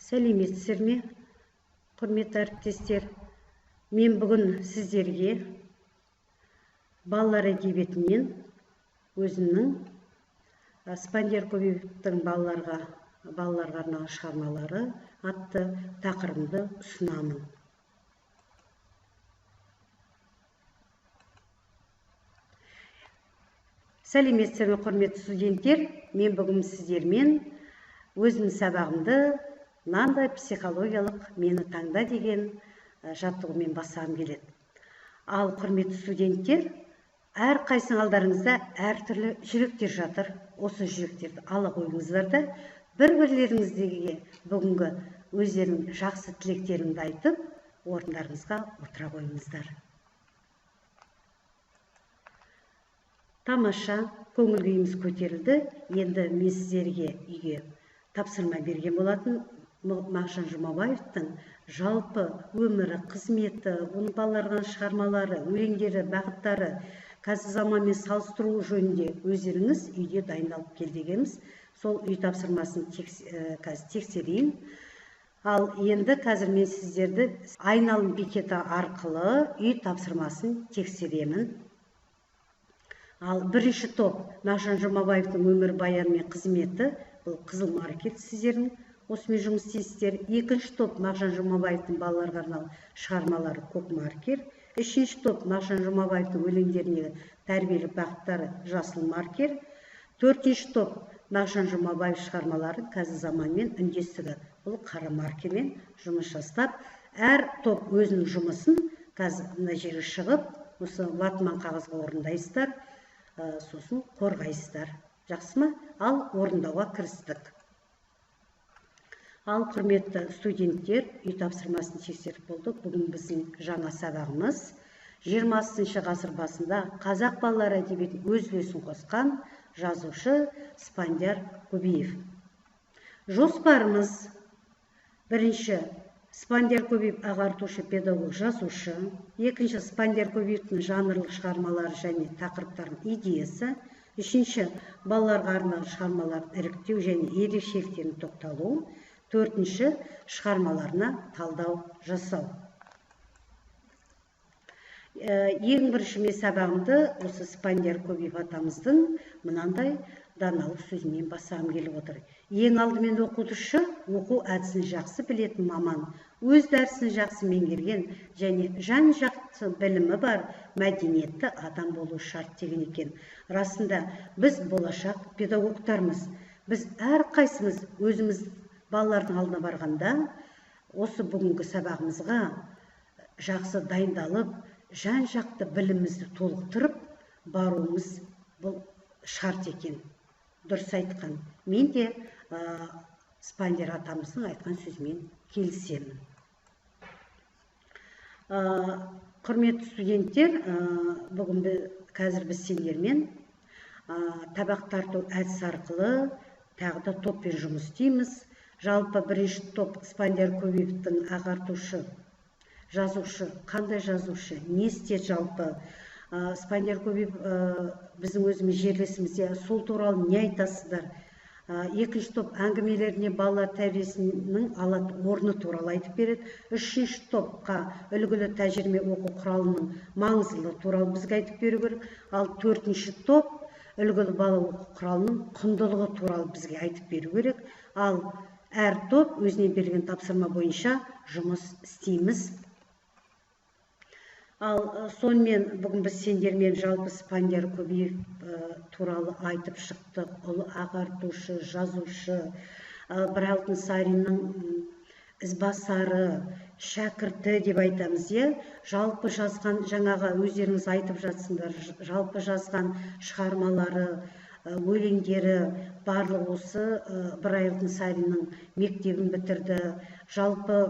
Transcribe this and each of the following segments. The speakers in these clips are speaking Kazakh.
Сәлеметсіздер ме, құрметті әріптестер? Мен бүгін сіздерге балалар әдебиетінен өзімнің Спандияр Көбеевтің балаларға арналған шығармалары атты тақырыбымды ұсынамын. Сәлеметсіздер ме, құрметті студенттер? Мен бүгін сіздермен өзімнің сабағымды мынандай психологиялық мені таңда деген жаттығумен бастағым келеді. Ал құрметті студенттер, әрқайсының алдарыңызда әртүрлі жүректер жатыр. Осы жүректерді ала қойыңыздар да, бір-бірлеріңізге бүгінгі өздерінің жақсы тілектеріңді айтып, орындарыңызға отыра қойыңыздар. Тамаша, көңіл күйіміз көтерілді. Енді мен сіздерге үйге тапсырма берген болатын. Мағжан Жұмабаевтың жалпы өмірі, қызметі, оның балаларға шығармалары, өлеңдері, бағыттары қазір заманмен салыстыру жөнінде өздеріңіз үйде дайындалып кел дегенбіз. Сол үй тапсырмасын қазір тексерейін. Ал енді қазір мен сіздерді айналым бекеті арқылы үй тапсырмасын тексеремін. Ал бірінші топ Мағжан Жұмабаевтың өмірбаяны мен қызметі, бұл қызыл маркер сіздердің осымен жұмыс істейсіздер. Екінші топ Мағжан Жұмабаевтың балаларға арналған шығармалары, көк маркер. Үшінші топ Мағжан Жұмабаевтың өлеңдеріндегі тәрбиелік бағыттары, жасыл маркер. Төртінші топ Мағжан Жұмабаев шығармалары қазір заманмен үндестігі, бұл қара маркермен жұмыс жасап, әр топ өзінің жұмысын қазір мына жерге шығып, осы ватман қағазға орындайсыздар, сосын қорғайсыздар. Жақсы ма? Ал орындауға кірістік. Ал құрметті студенттер, үй тапсырмасын тексеріп болдық. Бүгін біздің жаңа сабағымыз 20 ғасыр басында қазақ балалар әдебиетіне өз үлесін қосқан жазушы Спандияр Көбеев. Жоспарымыз: бірінші, Спандияр Көбеев ағартушы, педагог, жазушы. Екінші, Спандияр Көбеевтің жанрлық шығармалары және тақырыптарының идеясы. Үшінші, балаларға арналған шығармаларын іріктеу және ерекшеліктеріне тоқталу. Төртінші, шығармаларына талдау жасау. Ең бірінші мен сабағымды осы Спандияр Көбеев атамыздың мынандай даналық сөзімен бастағым келіп отыр. Ең алдымен оқытушы оқу әдісін жақсы білетін маман, өз дәрісін жақсы меңгерген және жан-жақты білімі бар мәдениетті адам болу шарт деген екен. Расында біз болашақ педагогтармыз. Біз әрқайсымыз өзіміз балалардың алдына барғанда осы бүгінгі сабағымызға жақсы дайындалып, жан-жақты білімімізді толықтырып баруымыз бұл шарт екен. Дұрыс айтқан. Мен де Спандияр атамыздың айтқан сөзімен келісемін. Құрметті студенттер, бүгін қазір біз сендермен табақ тарту әдісі арқылы тағы да топпен жұмыс істейміз. Жалпы бірінші топ Спандияр Көбеевтің ағартушы, жазушы, қандай жазушы, не істеді жалпы? Спандияр Көбеев біздің өзіміз жерлесімізде, сол туралы не айтасыздар? Екінші топ әңгімелеріне балалар тәрбиесінің алатын орны туралы айтып береді. Үшінші топқа үлгілі тәжірибе оқу құралының маңыздылығы туралы бізге айтып беру керек. Ал төртінші топ үлгілі бала оқу құралының құндылығы туралы бізге айтып беру керек. Ал әр топ өзіне берген тапсырма бойынша жұмыс істейміз. Ал сонымен бүгін біз сендермен жалпы Спандияр Көбеев туралы айтып шықтық. Ұлы ағартушы, жазушы, Ыбырай Алтынсариннің ізбасары, шәкірті деп айтамыз, иә? Жалпы жазған, жаңағы өздеріңіз айтып жатсыңдар, жалпы жазған шығармалары, өлеңдері барлығы осы Ыбырай Алтынсариннің мектебін бітірді. Жалпы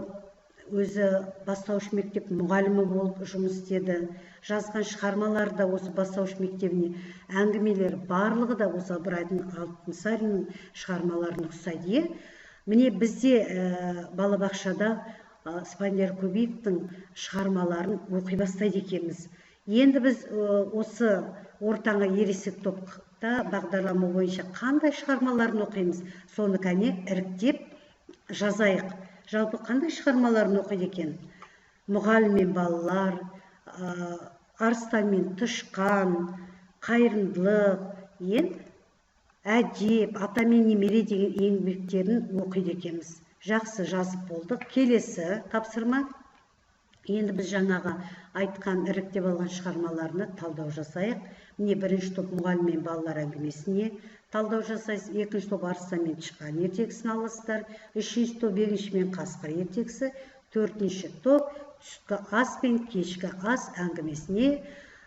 өзі бастауыш мектеп мұғалімі болып жұмыс істеді. Жазған шығармалары да осы бастауыш мектебіне, әңгімелері барлығы да осы Ыбырай Алтынсариннің шығармаларына ұқсайды, иә? Міне бізде балабақшада Спандияр Көбеевтің шығармаларын оқи бастайды екенбіз. Енді біз осы ортаңғы ересек топта бағдарлама бойынша қандай шығармаларын оқимыз, соны кәне іріктеп жазайық. Жалпы қандай шығармаларын оқиды екен? Мұғалім мен балалар, Арыстан мен тышқан, қайырымдылық, әдеп, ата мен немере деген еңбектерін оқиды екенбіз. Жақсы, жазып болдық. Келесі тапсырма. Енді біз жаңағы айтқан іріктеп алған шығармаларына талдау жасайық. Міне, бірінші топ мұғалім мен балалар әңгімесіне талдау жасайсыз, екінші топ Арыстан мен тышқан ертегісін аласыздар, үшінші топ Егінші мен қасқыр ертегісі, төртінші топ түскі ас пен кешкі ас әңгімесіне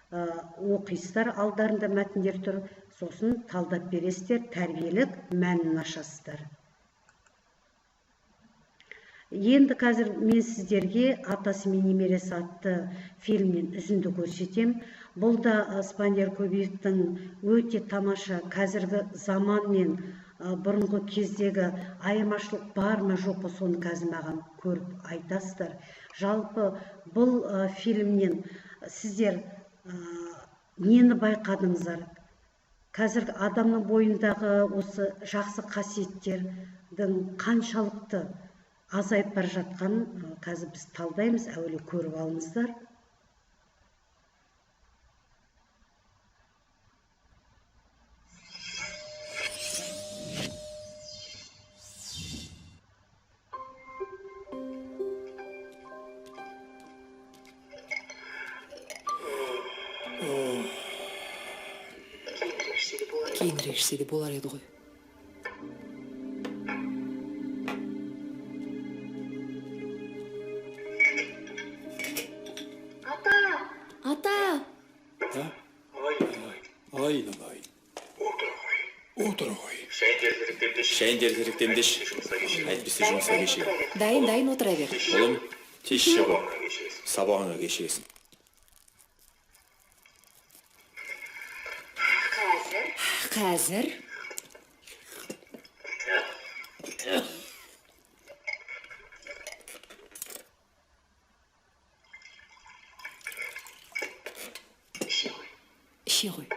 оқисыздар, алдарында мәтіндер тұр, сосын талдап бересіздер, тәрбиелік мәнін ашасыздар. Енді қазір мен сіздерге «Атасы мен немересі» атты фильмнен үзінді көрсетем. Бұл да Спандияр Көбеевтің өте тамаша, қазіргі заман мен бұрынғы кездегі айырмашылық бар ма, жоқ па, соны қазір маған көріп айтасыздар. Жалпы бұл фильмнен сіздер нені байқадыңыздар? Қазіргі адамның бойындағы осы жақсы қасиеттердің қаншалықты азайып бара жатқанын қазір біз талдаймыз, әуелі көріп алыңыздар. Кейінірек ішсе де болар еді ғой. Ата! Ата! Айналайын. Отыр ғой. Шайын ертерек демдеші. Әйтпесе жұмысқа кешігемін. Дайын, дайын, отыра бер. Ұлым, тез іше ғой. Сабағыңа кешігесің. Қазір. Іше ғой.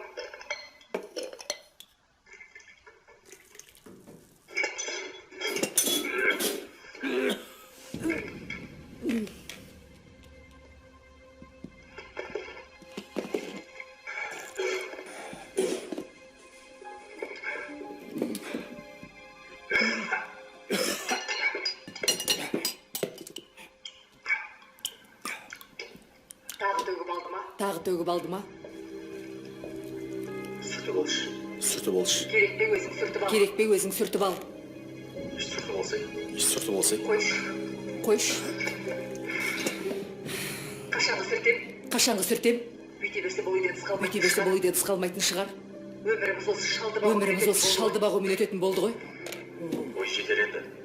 Тағы төгіп алды ма? Сүртіп алшы. Керек пе, өзің сүртіп ал. Сүртіп алсай. Қойшы. Қашанғы сүртем? Бүйте берсе бұл үйде ыдыс қалмайтын шығар. Өміріміз осы шалды бағумен өтетін болды ғой.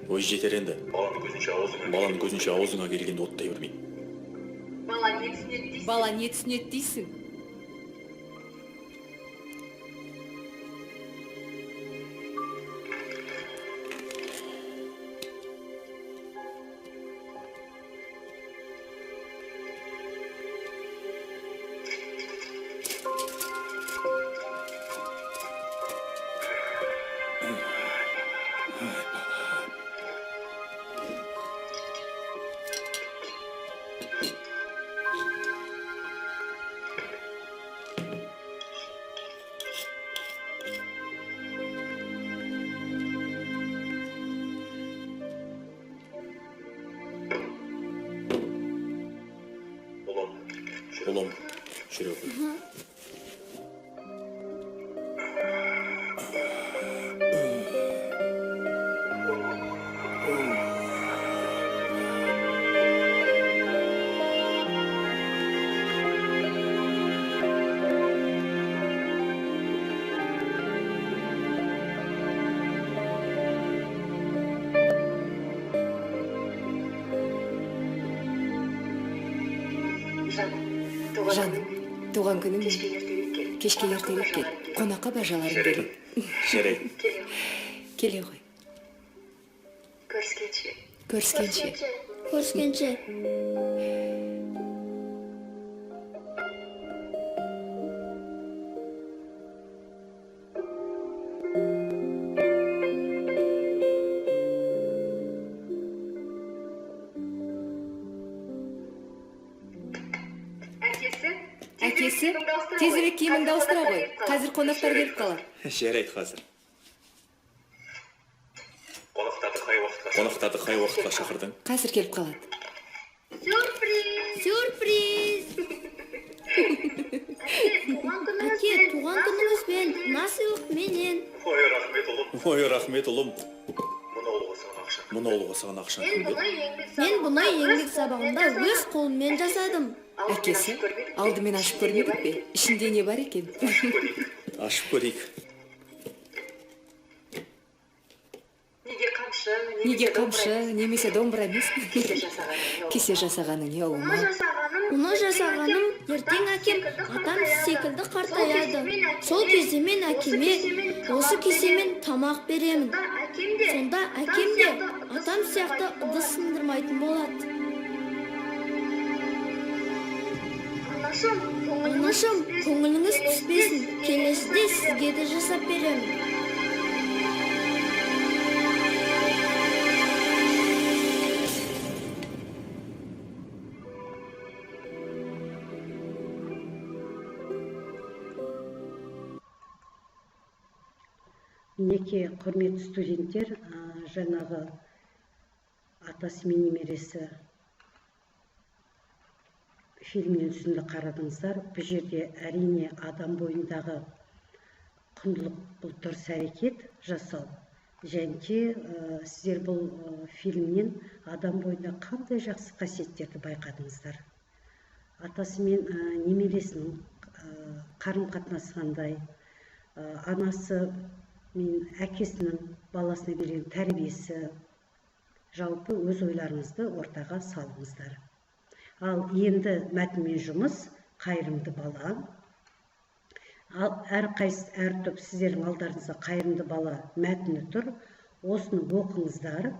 Ой, жетер енді. Баланың көзінше аузыңа келгенді оттай бермей. Бала не түсінеді дейсің? Ұлым, жүре ғой. Жаным, туған күнің кешке ертерек кел. Қонаққа бажаларың келеді. Жарайды. Келе ғой. Көріскенше. Көріскенше. Әкесі, тезірек киіміңді ауыстыра ғой, қазір қонақтар келіп қалады. Жарайды, қазір. Қонақтарды қай уақытқа шақырдың? Қазір келіп қалады. Сюрприз! Әке, туған күніңізбен, мына сыйлық менен. Ой, рахмет, ұлым. Мұны алуға саған ақшаны кім берді? Мен бұны еңбек сабағында өз қолыммен жасадым. Әкесі, алдымен ашып көрмедік пе, ішінде не бар екен? Ашып көрейік. Неге қамшы немесе домбыра емес? Кесе жасағаның не, ұлым? Мұны жасағаным, ертең әкем атам секілді қартаяды. Сол кезде мен әкеме осы кесемен тамақ беремін. Сонда әкем де атам сияқты ыдыс сындырмайтын болады. Анашым, көңіліңіз түспесін. Келесіде сізге де жасап беремін. Мінекей, құрметті студенттер, жаңағы «Атасы мен немересі» фильмінен үзінді қарадыңыздар. Бұл жерде, әрине, адам бойындағы құндылық, бұл дұрыс әрекет жасау. Және де сіздер бұл фильмнен адам бойында қандай жақсы қасиеттерді байқадыңыздар? Атасы мен немересінің қарым қатынасы қандай, анасы мен әкесінің баласына берген тәрбиесі, жалпы өз ойларыңызды ортаға салыңыздар. Ал енді мәтінмен жұмыс, «Қайырымды бала». Ал әрқайсысы, әр топ, сіздердің алдарыңызда «Қайырымды бала» мәтіні тұр. Осыны оқыңыздар.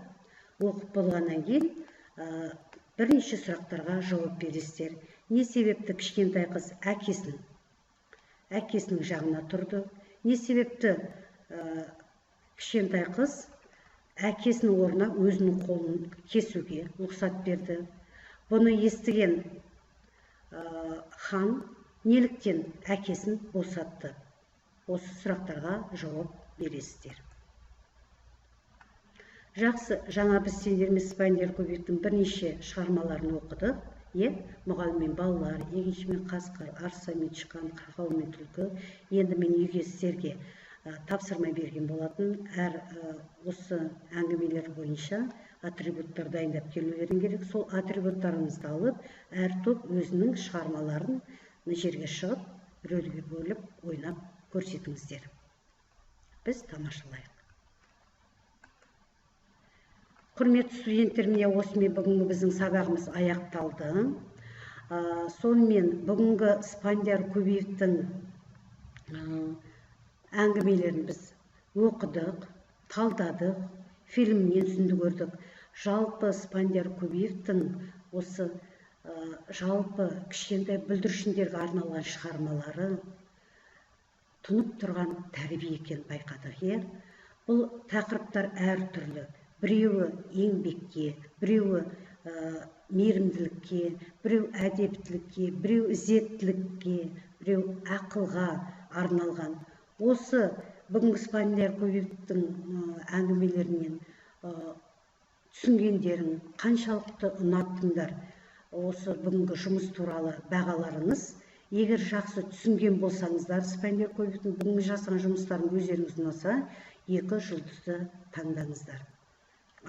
Оқып болғаннан кейін бірнеше сұрақтарға жауап бересіздер. Не себепті кішкентай қыз әкесінің жағына тұрды? Не себепті кішкентай қыз әкесінің орнына өзінің қолын кесуге рұқсат берді? Бұны естіген хан неліктен әкесін босатты? Осы сұрақтарға жауап бересіздер. Жақсы, жаңа біз сендермен Спандияр Көбеевтің бірнеше шығармаларын оқыдық, иә? «Мұғалім мен балалар», «Егінші мен қасқыр», «Арыстан мен тышқан», «Қырғауыл мен түлкі». Енді мен үйге сіздерге тапсырма берген болатын. Әр осы әңгімелер бойынша атрибуттар дайындап келулерің керек. Сол атрибуттарыңызды алып, әр топ өзінің шығармаларын мына жерге шығып, рөлге бөліп, ойнап көрсетіңіздер. Біз тамашалайық. Құрметті студенттер, міне, осымен бүгінгі біздің сабағымыз аяқталды. Сонымен бүгінгі Спандияр Көбеевтің әңгімелерін біз оқыдық, талдадық, фильмнен үзінді көрдік. Жалпы Спандияр Көбеевтің осы жалпы кішкентай бүлдіршіндерге арналған шығармалары тұнып тұрған тәрбие екенін байқадық, иә. Бұл тақырыптар әртүрлі: біреуі еңбекке, біреуі мейірімділікке, біреу әдептілікке, біреу ізеттілікке, біреу ақылға арналған. Осы бүгінгі Спандияр Көбеевтің әңгімелерінен түсінгендерің, қаншалықты ұнаттыңдар, осы бүгінгі жұмыс туралы бағаларыңыз. Егер жақсы түсінген болсаңыздар, Спандияр Көбеевтің бүгінгі жасаған жұмыстарын өздеріңіз ұнаса, екі жұлдызды таңдаңыздар.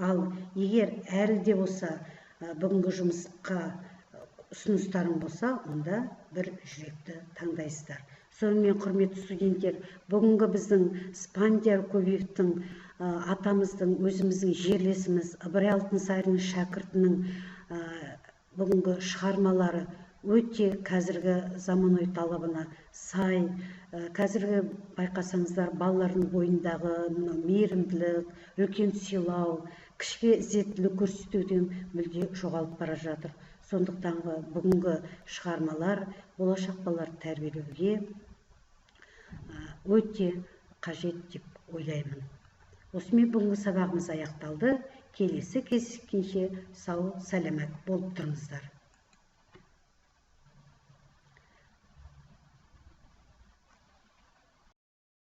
Ал егер әлі де болса бүгінгі жұмысқа ұсыныстарың болса, онда бір жүректі таңдайсыздар. Сонымен, құрметті студенттер, бүгінгі біздің Спандияр Көбеевтің, атамыздың, өзіміздің жерлесіміз Ыбырай Алтынсариннің шәкіртінің бүгінгі шығармалары өте қазіргі заманауи талабына сай. Қазіргі байқасаңыздар, балалардың бойындағы мынау мейірімділік, үлкен сыйлау, кішіге ізеттілік көрсетуден мүлде жоғалып бара жатыр. Сондықтан бүгінгі шығармалар болашақ балаларды тәрбиелеуге өте қажет деп ойлаймын. Осымен бүгінгі сабағымыз аяқталды. Келесі кездескенше сау саламат болып тұрыңыздар.